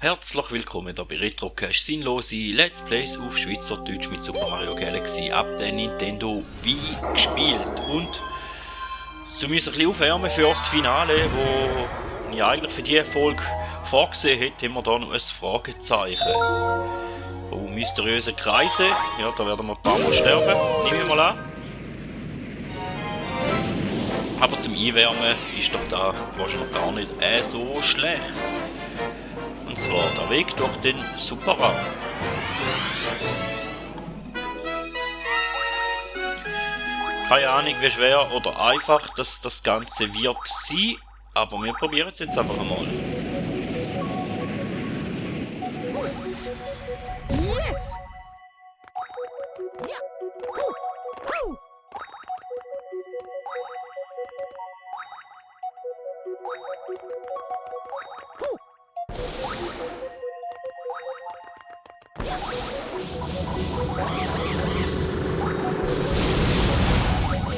Herzlich willkommen hier bei Retrocast sinnlose Let's Plays auf Schweizerdeutsch mit Super Mario Galaxy ab der Nintendo Wii gespielt. Und so müssen wir ein bisschen aufwärmen für das Finale, wo ich eigentlich für diese Folge vorgesehen hätte, haben wir hier noch ein Fragezeichen. Oh, mysteriöse Kreise, ja, da werden wir ein paar Mal sterben, nehme ich mal an. Aber zum Einwärmen ist doch da wahrscheinlich gar nicht so schlecht. Und zwar der Weg durch den Superraum. Keine Ahnung, wie schwer oder einfach das Ganze wird sein, aber wir probieren es jetzt einfach einmal. Yes!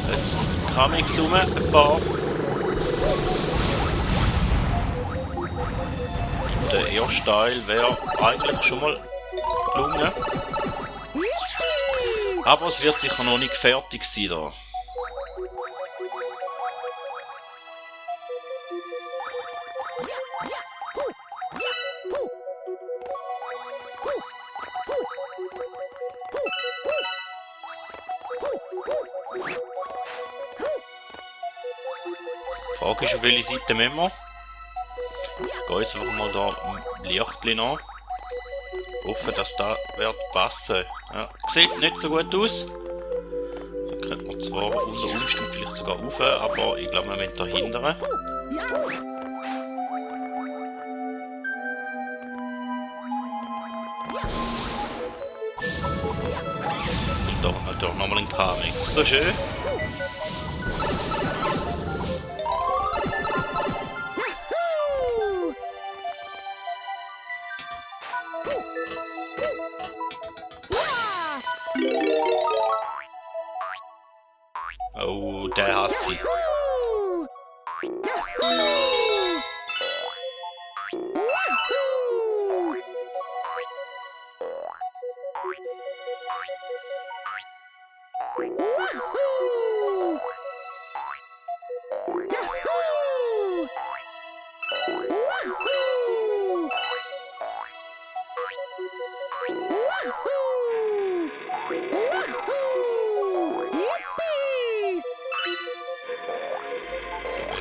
Jetzt kann ich zoomen, ein paar. Der erste Teil wäre eigentlich schon mal gelungen. Aber es wird sicher noch nicht fertig sein da. Die Frage ist, auf welche Seite müssen wir? Ich gehe jetzt einfach mal da am Lichtchen an. Hoffe, dass das wird passen. Ja, sieht nicht so gut aus. Da könnte man zwar unter Umständen vielleicht sogar rauf, aber ich glaube, wir müssen da hindern. Und da natürlich nochmal ein Kramik. So schön. Oh, der hasse ich.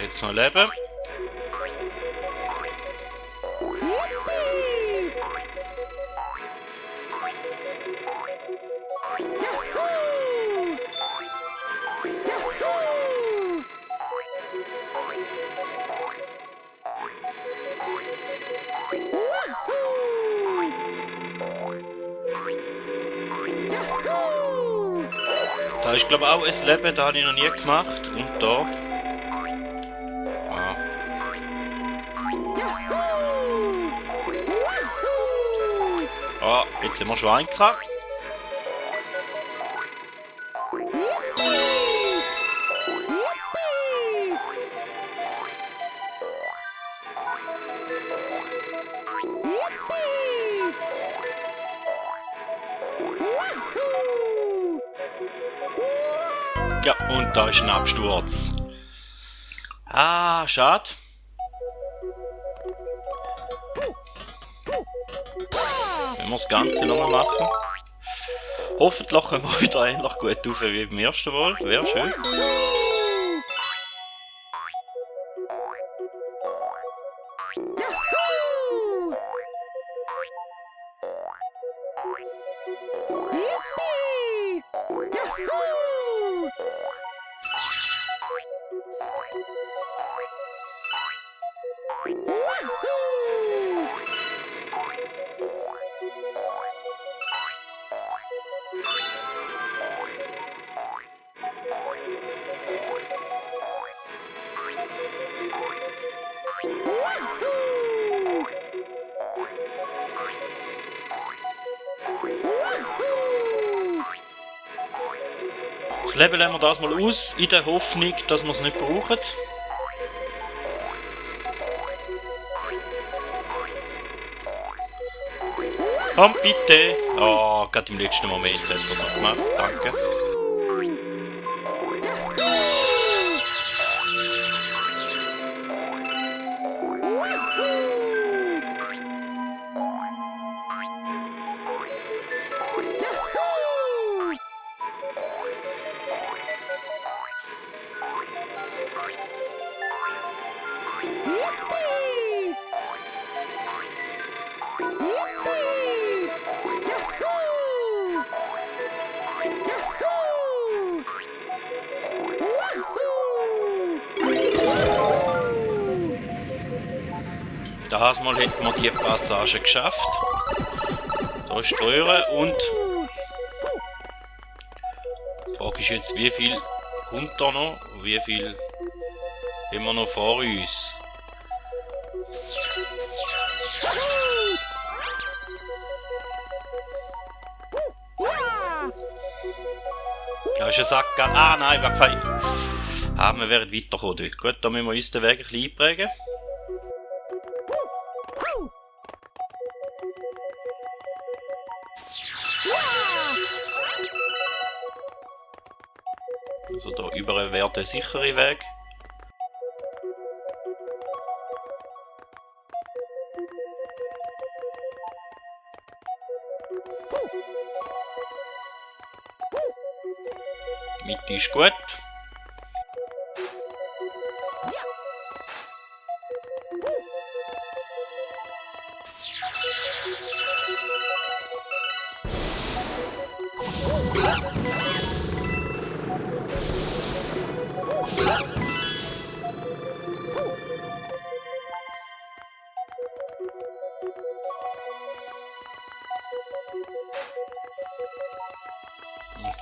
Jetzt noch leben. Da ist glaube ich auch ein Leben, das habe ich noch nie gemacht. Und da. Ah, jetzt sind wir schon eingekackt. Ja, und da ist ein Absturz. Ah, schade. Wenn wir das Ganze nochmal machen. Hoffentlich können wir wieder ähnlich gut rauf wie beim ersten Mal. Wäre schön. Das Leben lassen wir das mal aus, in der Hoffnung, dass wir es nicht brauchen. Komm bitte! Oh, gerade im letzten Moment hat er das gemacht. Danke. Das Mal hätten wir die Passage geschafft. Da ist die Röhre und die Frage ist jetzt, wie viel kommt da noch? Wie viel haben wir noch vor uns? Da ist ein Sackgasse. Ah nein, wir können. Ah, wir werden weiterkommen dort. Gut, da müssen wir uns den Weg ein bisschen einprägen. Also da überall wäre der sichere Weg. Die Mitte ist gut.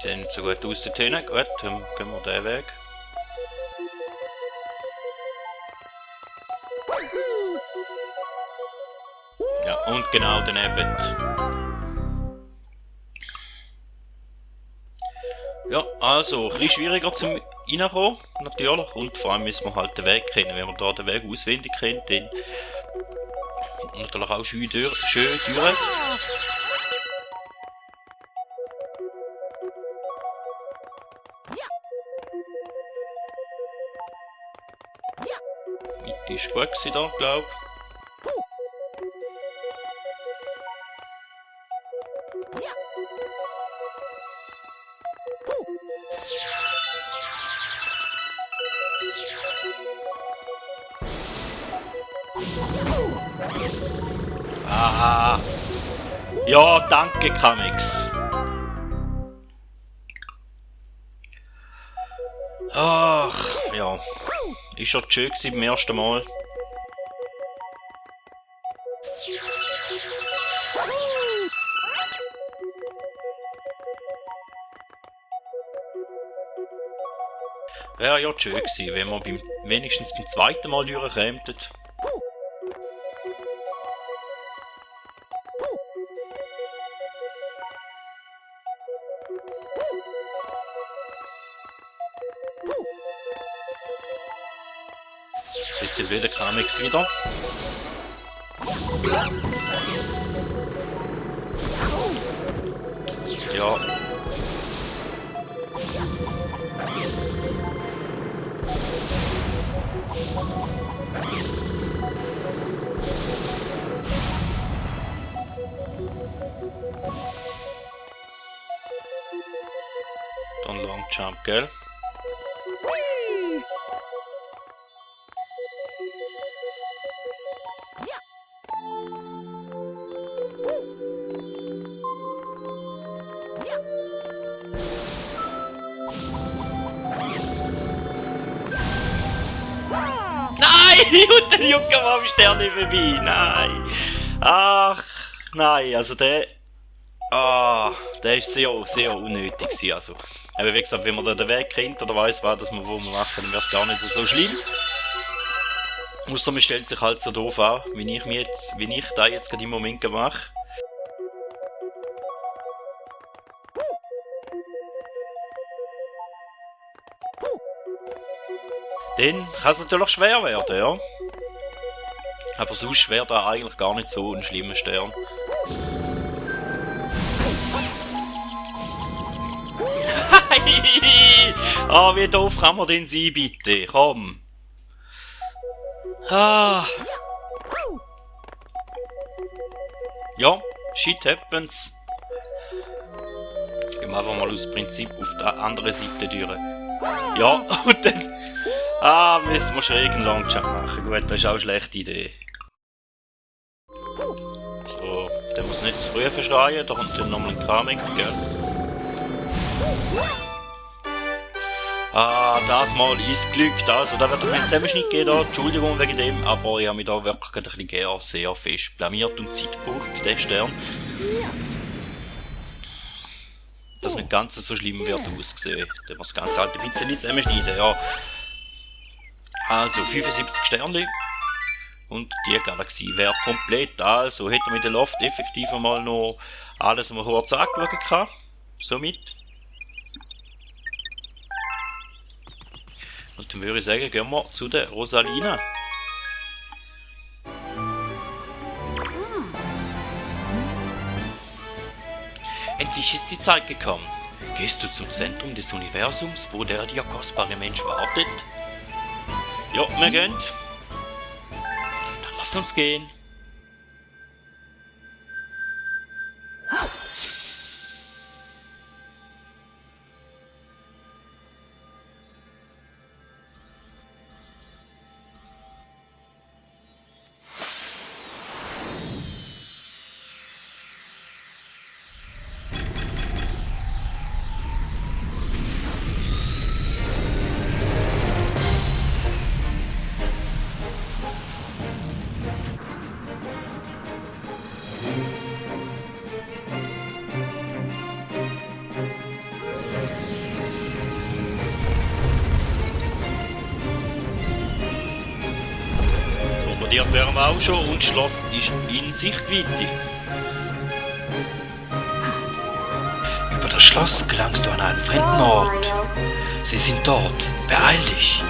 Sieht nicht so gut aus, die Töne. Gut, dann gehen wir den Weg. Ja, und genau daneben. Ja, also, ein bisschen schwieriger zum Reinkommen, natürlich. Und vor allem müssen wir halt den Weg kennen. Wenn man da den Weg auswendig kennt, dann natürlich auch schön durch. Mitte ist gut gewesen da, glaube ich. Ah. Ja, danke, Kamex. Ach, ja. Ist schon schön gewesen beim ersten Mal. Wäre ja schön gewesen, wenn wir wenigstens beim zweiten Mal durchkämen. Jetzt will der Kamex wieder. Ja. Dann Long Jump, gell? Und der Junge war am Stern vorbei. Nein. Ach, nein. Also der ist sehr, sehr unnötig gewesen. Also, aber wie gesagt, wenn man da den Weg kennt oder weiss, was man wo man machen, dann wäre es gar nicht so schlimm. Außer man stellt sich halt so doof an, wie ich da jetzt gerade im Moment mache. Dann kann es natürlich schwer werden, ja. Aber sonst wäre da eigentlich gar nicht so ein schlimmer Stern. Ah, wie doof kann man denn sein, bitte? Komm. Ah. Ja, shit happens. Gehen wir einfach mal aus Prinzip auf der anderen Seite durch. Ja, und dann... Ah, müssen wir schrägen Landschaft machen. Gut, das ist auch eine schlechte Idee. So, der muss nicht zu früh verschreien, da kommt dann nochmal ein Kramik, gell? Ah, das mal ist Glück, also da wird es einen Zusammenschnitt geben, da. Entschuldigung wegen dem, aber ich habe mich da wirklich ein bisschen sehr fest blamiert und Zeit gebraucht für den Stern. Dass nicht ganz so schlimm wird aussehen. Dann muss das Ganze halt ein bisschen zusammenschneiden, ja. Also 75 Sterne. Und die Galaxie wäre komplett, also hätte man in der Loft effektiv mal noch alles mal kurz angeschaut können. Somit. Und dann würde ich sagen, gehen wir zu der Rosalina. Endlich ist die Zeit gekommen. Gehst du zum Zentrum des Universums, wo der dir kostbare Mensch wartet? Ja, wir gehen. Dann lass uns gehen. Bombardiert wären wir auch schon und das Schloss ist in Sichtweite. Über das Schloss gelangst du an einen fremden Ort. Sie sind dort. Beeil dich.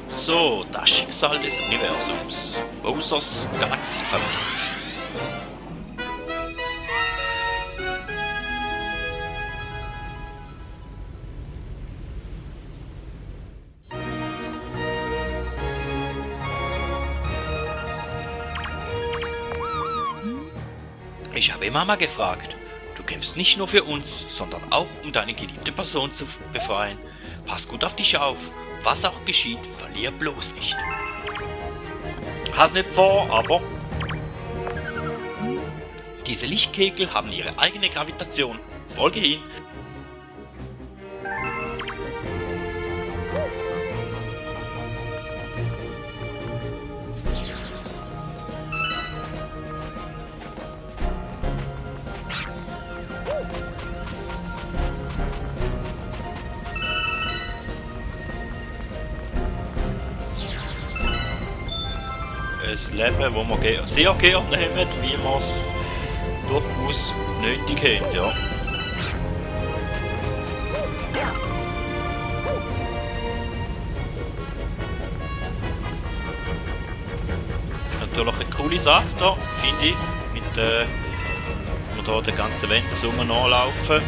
So, das Schicksal des Universums. Bowsers Galaxiefabrik. Ich habe Mama gefragt. Du kämpfst nicht nur für uns, sondern auch um deine geliebte Person zu befreien. Pass gut auf dich auf. Was auch geschieht, verlier bloß nicht. Hast nicht vor, aber... Diese Lichtkegel haben ihre eigene Gravitation. Folge hin. Ein Leben, wo wir sehr gerne nehmen, wie wir es durchaus nötig haben, ja. Natürlich eine coole Sache da, finde ich, mit wo wir hier den ganzen Wände nachlaufen.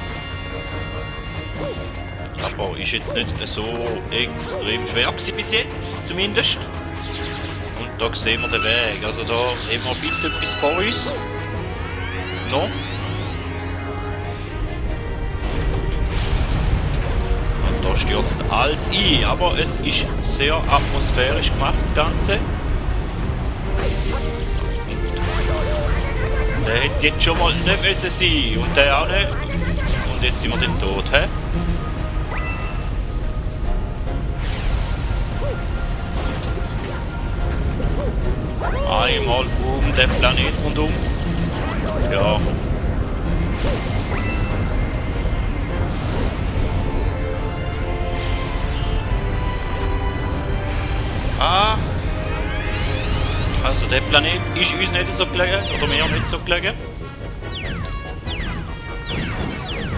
Aber ist jetzt nicht so extrem schwer gewesen bis jetzt, zumindest. Da sehen wir den Weg, also da haben wir ein bisschen etwas vor uns. No? Und da stürzt alles ein, aber es ist sehr atmosphärisch gemacht, das Ganze. Der hätte jetzt schon mal nicht müssen sein und der auch nicht. Und jetzt sind wir dann tot, hä? Einmal um den Planet rundum. Ja. Also Also der Planet ist uns nicht so gelegen, oder mir nicht so gelegen.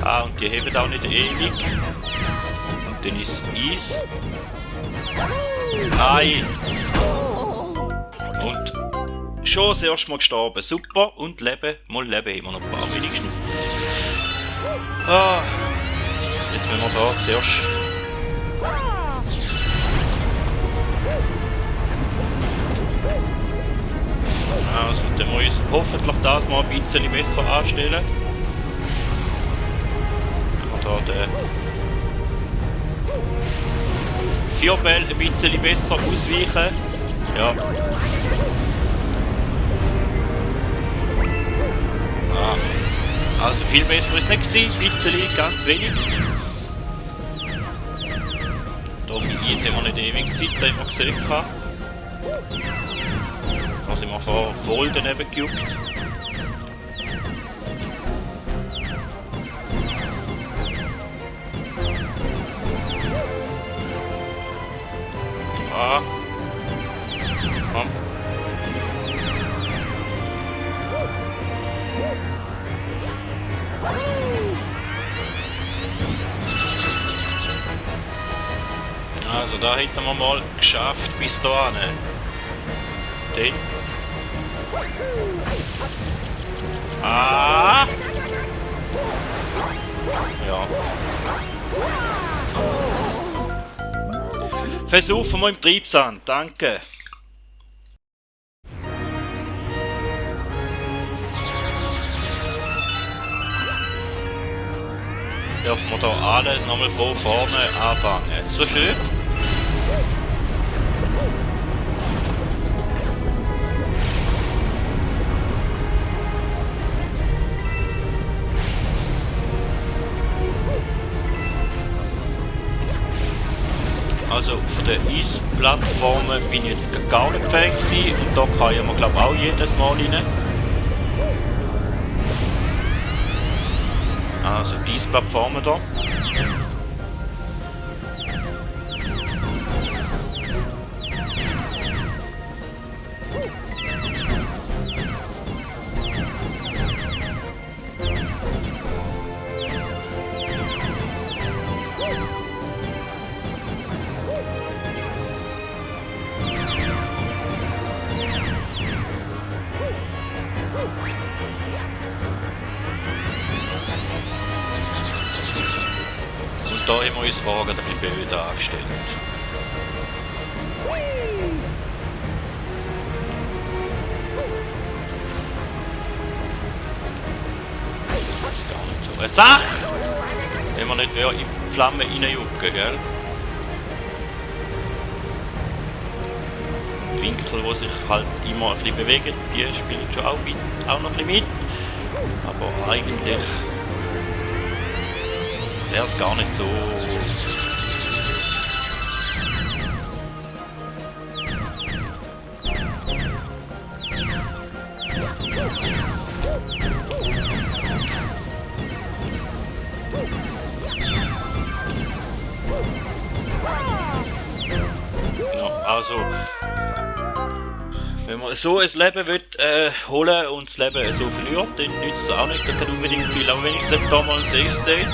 Ah, und die heben auch nicht ewig. Und dann ist Eis. Nein! Und schon das erste Mal gestorben. Super. Und leben. Mal leben immer noch ein paar wenigstens. Ah. Jetzt müssen wir da zuerst. Also, dann muss ich hoffentlich das mal ein bisschen besser anstellen. Da den Vierbell ein bisschen besser ausweichen. Ja. Ah. Also viel besser ist es nicht gewesen, ein bisschen, ganz wenig. Da für Eis haben wir nicht ewig Zeit, haben wir gesehen. Da sind wir voll daneben gejuckt. Ah. Komm. Also da hätten wir mal geschafft bis dahin. Den. Ah! Ja. Versuchen wir im Triebsand, danke. Dürfen wir da alles nochmal von vorne anfangen. So schön. Also von den Eisplattformen bin ich jetzt gar nicht Fan gewesen und da kann man glaube ich auch jedes Mal rein. Also die Eisplattformen da. Da haben wir uns vorher ein bisschen blöd angestellt. Das ist gar nicht so eine Sache! Wenn wir nicht in die Flamme reinjucken, gell? Die Winkel, die sich halt immer ein bisschen bewegen, die spielen schon auch noch ein bisschen mit. Aber eigentlich wäre es gar nicht so. Ja, also, wenn man so ein Leben will, holen und das Leben so verliert, dann nützt es auch nicht unbedingt viel. Aber wenn ich jetzt da mal ein Safe State.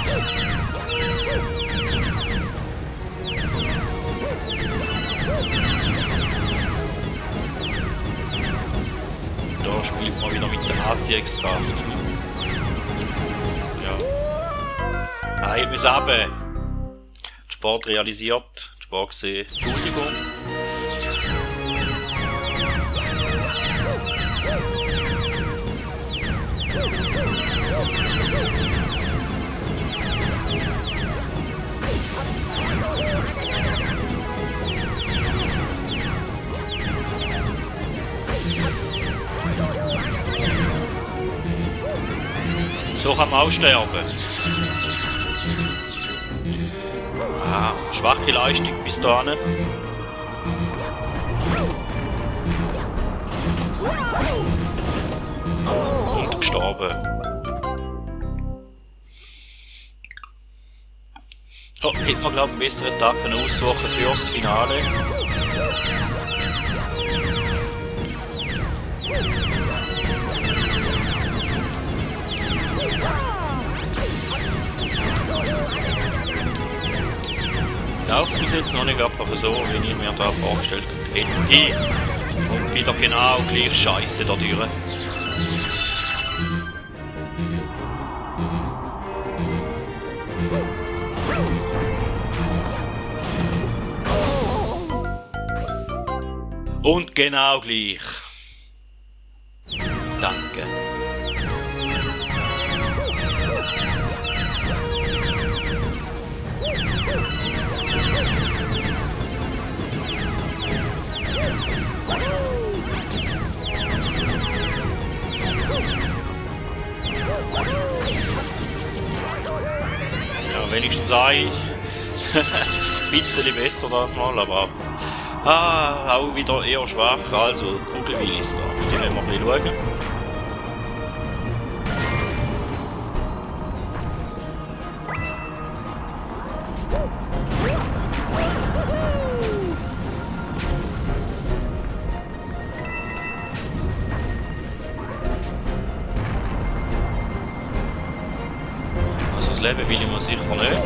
Da spielt man wieder mit der Anziehungskraft. Ja. Ah, ich muss runter. Sport realisiert. Sport gesehen. Entschuldigung. So kann man auch sterben. Ah, schwache Leistung bis dahin. Und gestorben. Oh, hätte man glaube ich einen besseren Tag aussuchen fürs Finale. Läuft bis jetzt noch nicht, aber so, wie ich mir da vorgestellt hätte. Und wieder genau gleich Scheiße da durch. Und genau gleich. Danke. Ja, wenigstens ein bisschen besser das mal, aber auch wieder eher schwach, also Kugelwillis da, auf die werden wir ein bisschen schauen. Also das Leben will ich mir sicher nicht.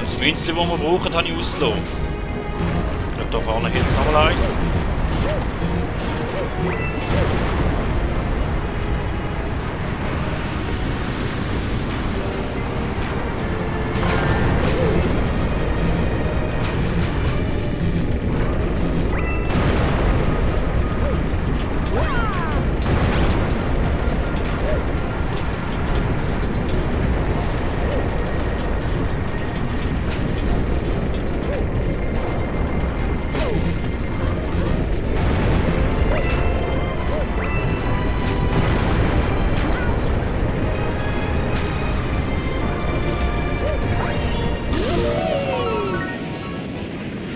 Das Münzli, das wir brauchen, habe ich ausgelassen. Ich glaube, da vorne gibt es noch mal eins.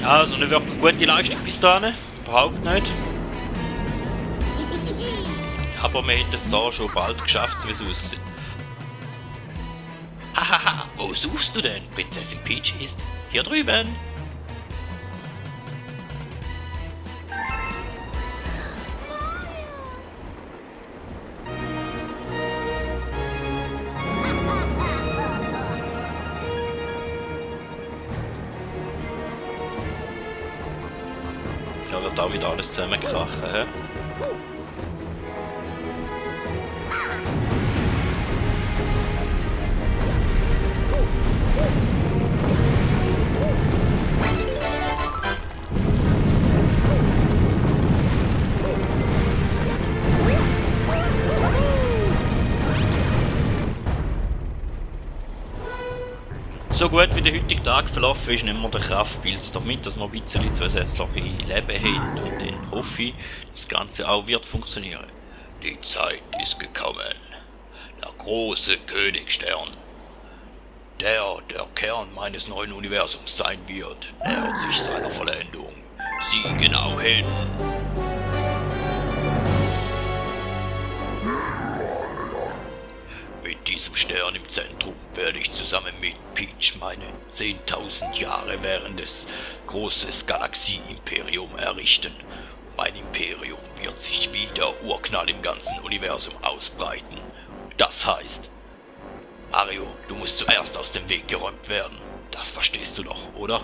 Also nicht wirklich gute Leistung bis dahin, überhaupt nicht. Aber wir hätten es da schon bald geschafft, wie es aussieht. Hahaha, wo suchst du denn? Prinzessin Peach ist hier drüben. Ja, wird auch wieder alles zusammenkrachen, hä? So gut wie der heutige Tag verlaufen ist, nehmen wir den Kraftpilz damit, dass wir ein bisschen zusätzliche Leben haben, und dann hoffe ich, das Ganze auch wird funktionieren. Die Zeit ist gekommen. Der große Königstern, der Kern meines neuen Universums sein wird, nähert sich seiner Vollendung. Sieh genau hin. Mit diesem Stern im Zentrum werde ich zusammen mit Peach meine 10.000 Jahre währendes großes Galaxie-Imperium errichten. Mein Imperium wird sich wie der Urknall im ganzen Universum ausbreiten. Das heißt, Mario, du musst zuerst aus dem Weg geräumt werden. Das verstehst du doch, oder?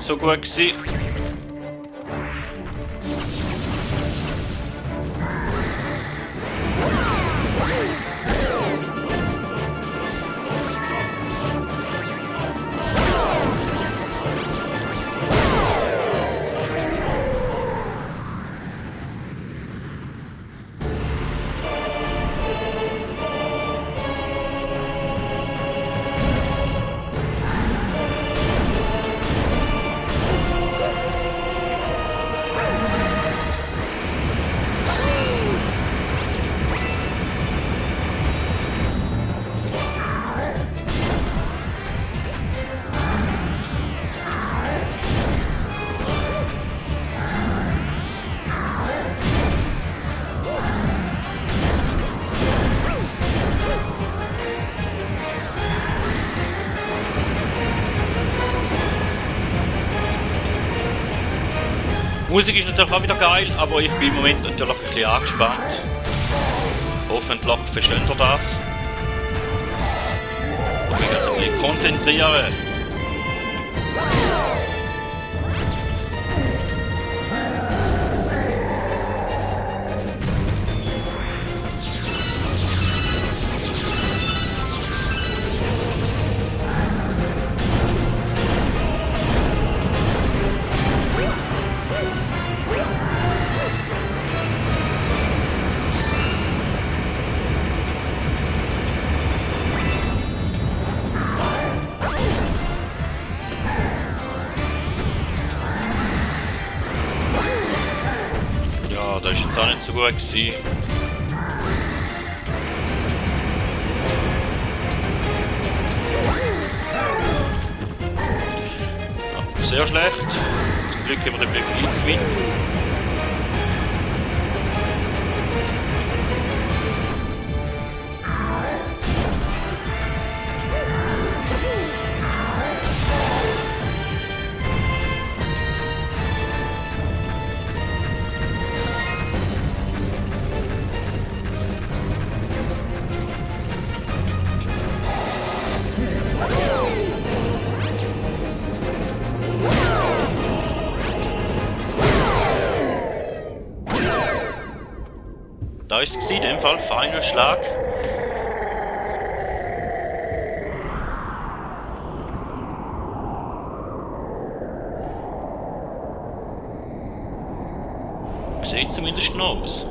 so gut gewesen. Die Musik ist natürlich auch wieder geil, aber ich bin im Moment natürlich ein bisschen angespannt. Hoffentlich versteht ihr das. Ich muss mich ein bisschen konzentrieren. Das war jetzt auch nicht so gut gewesen. Ja, sehr schlecht. Zum Glück haben wir den Blitz mit. Da ist es in dem Fall feiner Schlag. Sieht zumindest noch aus.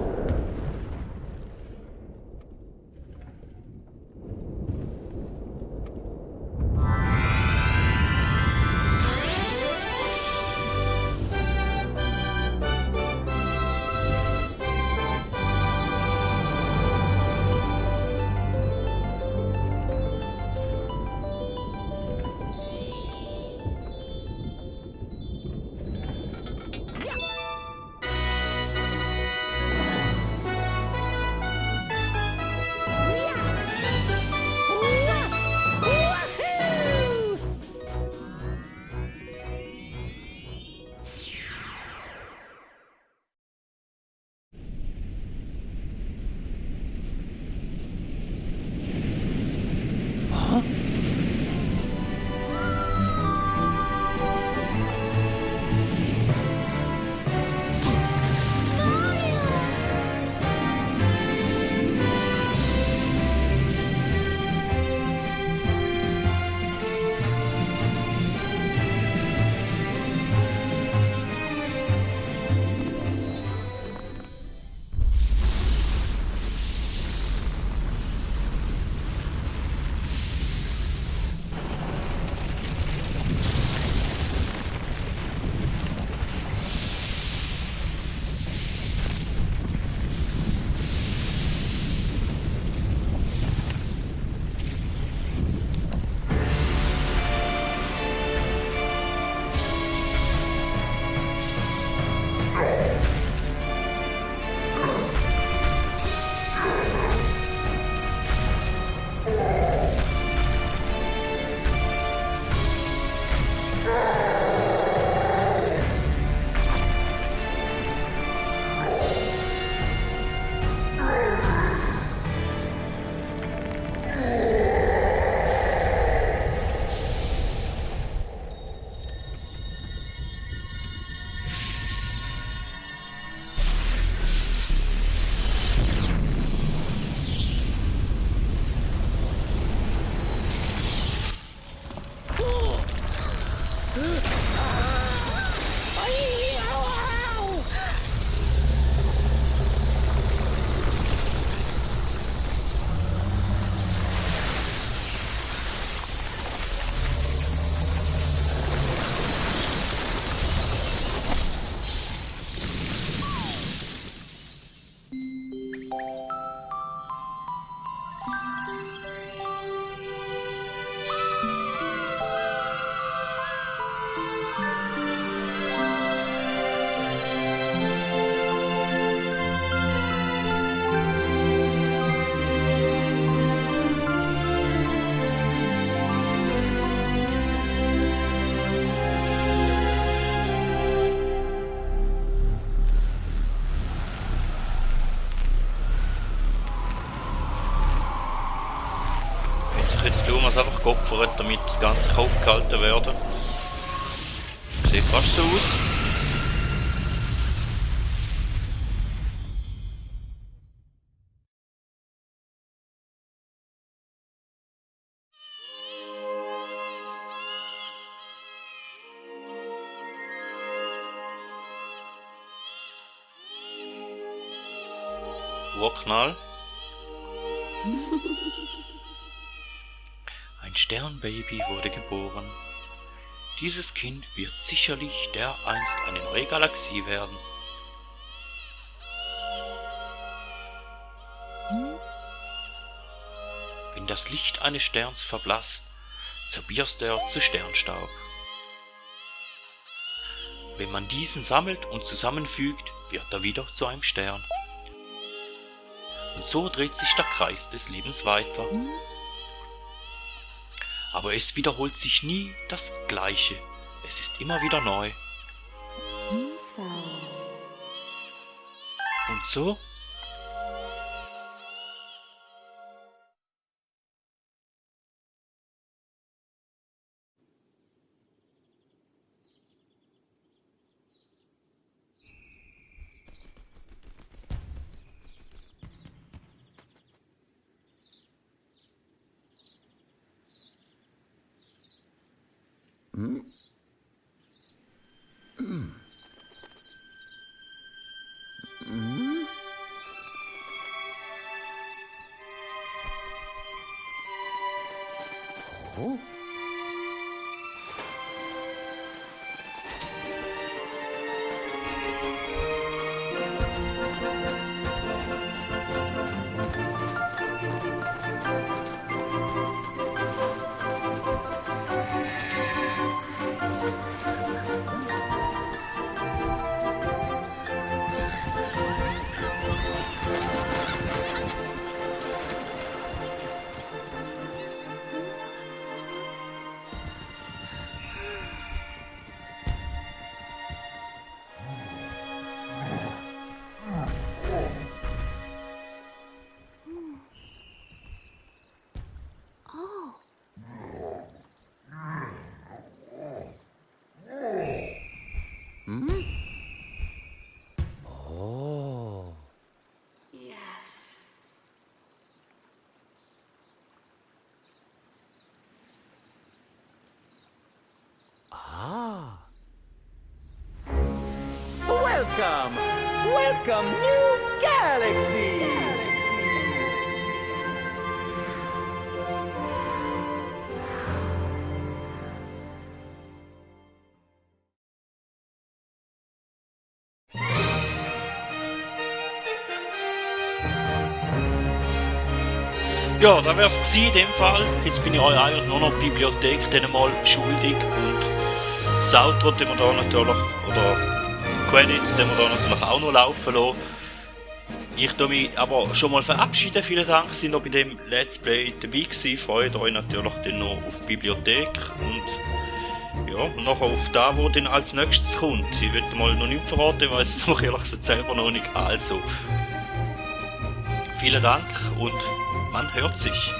sich jetzt Lumas einfach geopfert, damit das Ganze aufgehalten werden. Sieht fast so aus. Urknall. Ein Sternbaby wurde geboren. Dieses Kind wird sicherlich dereinst eine neue Galaxie werden. Wenn das Licht eines Sterns verblasst, zerbirst er zu Sternstaub. Wenn man diesen sammelt und zusammenfügt, wird er wieder zu einem Stern. Und so dreht sich der Kreis des Lebens weiter. Aber es wiederholt sich nie das Gleiche. Es ist immer wieder neu. Und so? Oh. Oh. Yes. Ah. Welcome! Welcome, new galaxy! Ja, das wär's gewesen in dem Fall. Jetzt bin ich euch eigentlich nur noch die Bibliothek dann mal schuldig und das Outro, den wir da natürlich, oder Credits, den wir da natürlich auch noch laufen lassen. Ich tue mich aber schon mal verabschieden. Vielen Dank, sind noch bei dem Let's Play dabei gewesen. Freut euch natürlich dann noch auf die Bibliothek und ja, nachher auf das, was dann als nächstes kommt. Ich will mal noch nicht verraten, ich weiss es noch ehrlich gesagt selber noch nicht. Also, vielen Dank und man hört sich.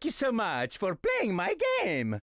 Thank you so much for playing my game.